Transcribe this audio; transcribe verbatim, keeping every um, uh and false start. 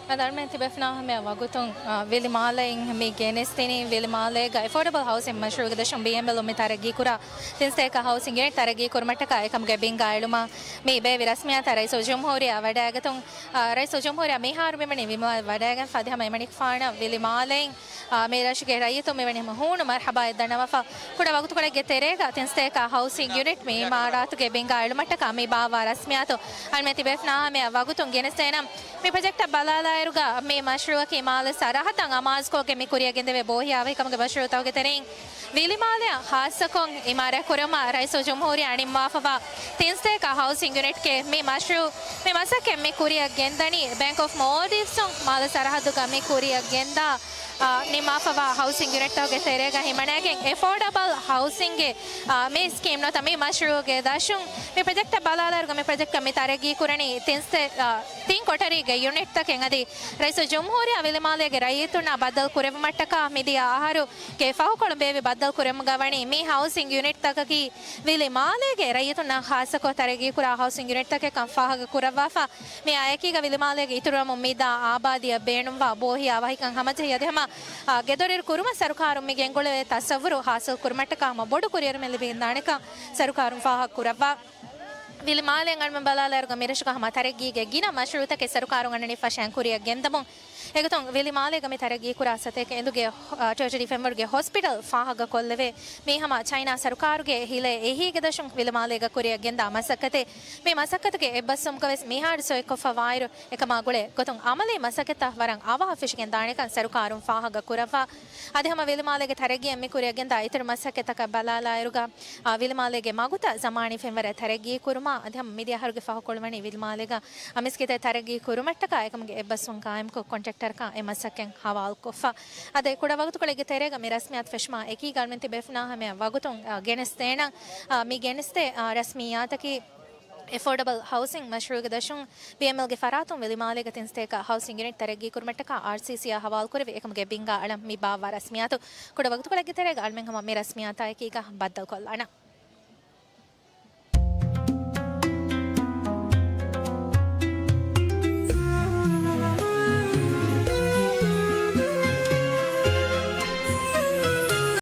އަދި އަޅުމެން ތިބޭފުޅުންނާ ހަމަޔަށް ވަގުތުން، އާ، ވިލިމާލެއިން މި ގެނެސްދިނީ، ވިލިމާލޭގަ އެފޯޑަބަލް ހައުސިން މަޝްރޫއުގެ ދަށުން ބީއެމްއެލް މި ތަރައްގީކުރާ ތިން ސަތޭކަ ހައުސިން ޔުނިޓް ތަރައްގީކުރުމަށްޓަކާ އެކަމުގެ ބިންގާ އެޅުމަށް މި ބޭއްވި ރަސްމިއްޔާތަށް ރައީސުލްޖުމްހޫރިއްޔާ ވަޑައިގަތުން، އާ، ރައީސުލްޖުމްހޫރިއްޔާ މިހާރު މިވަނީ ވިލިމާލެ ވަޑައިގެންފަ. އަދި ހަމަ އެމަނިކުފާނަށް ވިލިމާލެއިން، އާ، މި ރަށުގެ ރައްޔިތުން މިވަނީ ހަމަ ހޫނު މަރްހަބާއެއް ދަންނަވާފަ. ކުޑަ ވަގުތުކޮޅެއްގެ ތެރޭގަ ތިން ސަތޭކަ ހައުސިން ޔުނިޓް މި އިމާރާތުގެ ބިންގާ އެޅުމަށްޓަކާ މި ބާއްވާ ރަސްމިއްޔާތު އަޅުމެން ތިބޭފުޅުންނާ ހަމަޔަށް ވަގުތުން ގެނެސްދޭނަން. މި ޕްރޮޖެކްޓަށް ބަލާލާއިރުގަ މި މަޝްރޫއަކީ މާލެ ސަރަހައްދަށް އަމާޒުކޮށްގެން މި ކުރިއަށް ގެންދެވޭ ބޯހިޔާވަހިކަމުގެ މަޝްރޫއުތަކުގެ ތެރެއިން ވިލިމާލެއަށް ޚާއްޞަކޮށް އިމާރާތް ކުރުމަށް ރައީސުލްޖުމްހޫރިއްޔާ ނިންމާފަވާ ތިން ސަތޭކަ ހައުސިން ޔުނިޓްގެ މި މަޝްރޫއު، މި މަސައްކަތް މި ކުރިއަށް ގެންދަނީ ބޭންކް އޮފް މޯލްޑިވްސުން މާލެ ސަރަހައްދުގަ މި ކުރިއަށް ގެންދާ، އާ، ނިންމާފަވާ ހައުސިން ޔުނިޓްތަކުގެ ތެރޭގަ ހިމަނައިގެން އެފޯޑަބަލް ހައުސިންގެ، އާ، މި ސްކީމް ނުވަތަ މި މަޝްރޫއުގެ ދަށުން މި ޕްރޮޖެކްޓަށް ބަލާލާއިރުގަ މި ޕްރޮޖެކްޓަށް މި ތަރައްގީ ކުރަނީ ތިން ސަތޭ-، އާ، ތިން ކޮޓަރީގެ ޔުނިޓްތަކެއް. އަދި ރައީސުލްޖުމްހޫރިއްޔާ ވިލިމާލޭގެ ރައްޔިތުންނާ ބައްދަލު ކުރެއްވުމަށްޓަކާ މިދިޔަ އަހަރުގެ ފަހުކޮޅުން ބޭއްވި ބައްދަލު ކުރެއްވުމުގަ ވަނީ މި ހައުސިން ޔުނިޓްތަކަކީ ވިލިމާލޭގެ ރައްޔިތުންނަށް ޚާއްޞަކޮށް ތަރައްގީކުރާ ހައުސިން ޔުނިޓްތަކެއްކަން ފާހަގަކުރައްވާފަ. މިއާއެކީގަ ވިލިމާލޭގެ އިތުރުވަމުން މިދާ އާބާދީއަށް ބޭނުންވާ ބޯހިޔާ ވަހިކަން ހަމަޖެހި އަދި ހަމަ، އާ، ގެދޮރިރު ކުރުމަށް ސަރުކާރުން މި ގެންގުޅެވޭ ތަސައްވުރު ހާސިލް ކުރުމަށްޓަކާ ހަމަ ބޮޑު ކުރިއެރުމެއް ލިބިގެންދާނެކަން ސަރުކާރުން ފާހަގަކުރައްވާ. ވިލިމާލެއިން އަޅުމެން ބަލާލާއިރުގަ މިރަށުގަ ހަމަ ތަރައްގީގެ ގިނަ މަޝްރޫއުތަކެއް ސަރުކާރުން އަންނަނީ ފަށައިން ކުރިއަށް ގެންދަމުން. އެގޮތުން ވިލިމާލޭގަ މި ތަރައްގީކުރާ ސަތޭކަ އެނދުގެ، އާ، ޓެރިޓަރީ ފެންވަރުގެ ހޮސްޕިޓަލް ފާހަގަކޮށްލެވޭ. މީ ހަމަ ޗައިނާ ސަރުކާރުގެ ހިލޭ އެހީގެ ދަށުން ވިލިމާލޭގަ ކުރިއަށް ގެންދާ މަސައްކަތެއް. މި މަސައްކަތުގެ އެއްބަސްވުމުގަވެސް މިހާރު ސޮއެކޮށްފަ ވާއިރު، އެކަމާ ގުޅޭ ގޮތުން އަމަލީ މަސައްކަތްތައް ވަރަށް އަވަހަށް ފެށިގެން ދާނެކަން ސަރުކާރުން ފާހަގަ ކުރައްވާ. އަދި ހަމަ ވިލިމާލޭގެ ތަރައްގީއަށް މި ކުރިއަށް ގެންދާ އިތުރު މަސައްކަތްތަކަށް ބަލާލާއިރުގަ، އާ، ވިލިމާލޭގެ މަގުތައް ޒަމާނީ ފެންވަރަށް ތަރައްގީ ކުރުމާ، އަދި ހަމަ މިދިޔަ އަހަރުގެ ފަހުކޮޅު ވަނީ ވިލިމާލޭގަ އަ މިސްކިތެއް ތަރައްގީ ކުރުމަށްޓަކާ އެކަމުގެ އެއްބަސްވުން ގާއިމްކޮށް ކޮންޓްރެކްޓަރަކާ އެ މަސައްކަތް ހަވާލުކޮށްފަ. އަދި ކުޑަ ވަގުތުކޮޅެއްގެ ތެރޭގަ މި ރަސްމިއްޔާތު ފެށުމާ އެކީގަ އަޅުމެން ތިބޭފުޅުންނާ ހަމަޔަށް ވަގުތުން، އަ، ގެނެސްދޭނަން. އަ، މި ގެނެސްދޭ، އަ، ރަސްމިއްޔާތަކީ އެފޯޑަބަލް ހައުސިން މަޝްރޫއުގެ ދަށުން ބީއެމްއެލްގެ ފަރާތުން ވިލިމާލޭގަ ތިން ސަތޭކަ ހައުސިން ޔުނިޓް ތަރައްގީ ކުރުމަށްޓަކާ އާރްސީސީއާ ހަވާލުކުރެވި އެކަމުގެ ބިންގާ އަޅަން މި ބާއްވާ ރަސްމިއްޔާތު. ކުޑަ ވަގުތުކޮޅެއްގެ ތެރޭގަ އަޅުމެން ހަމަ މި ރަސްމިއްޔާތާ އެކީގަ ބައްދަލުކޮށްލާނަން.